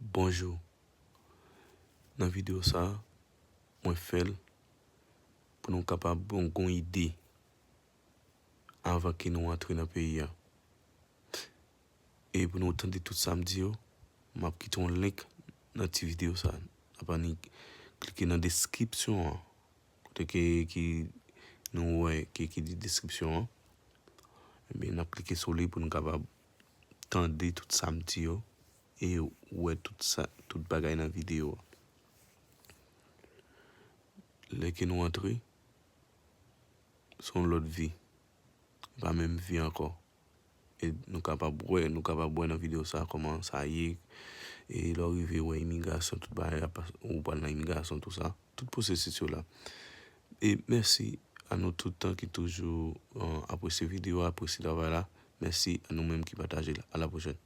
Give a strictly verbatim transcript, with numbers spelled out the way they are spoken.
Bonjou. Nan videyo sa a, mwen fè l pou nou kapab bon gon ide avan ke nou antre nan peyi a. E pou nou tande tout sa m di yo, m ap kite yon link nan ti videyo sa a. Apa ni klike nan deskripsyon an. Kote ke ki nou wè ke ki di deskripsyon an. Ebyen, n ap klike sou li pou nou kapab tande tout sa m di yo e wè tout sa, tout bagay nan videyo a. Lè ke nou antre, se yon lòt vi. E pa menm vi ankò. E nou kapab wè, nou kapab wè nan videyo sa kòman sa ye. E lè w rive wè imigrasyon, tout bagay, ou pral nan imigrasyon, tout sa. Tout pwosesis yo la. E mèsi a nou tout tan ki toujou, euh, apresye videyo a, apresye travay la. Mèsi a nou menm ki pataje l. A la pwochèn.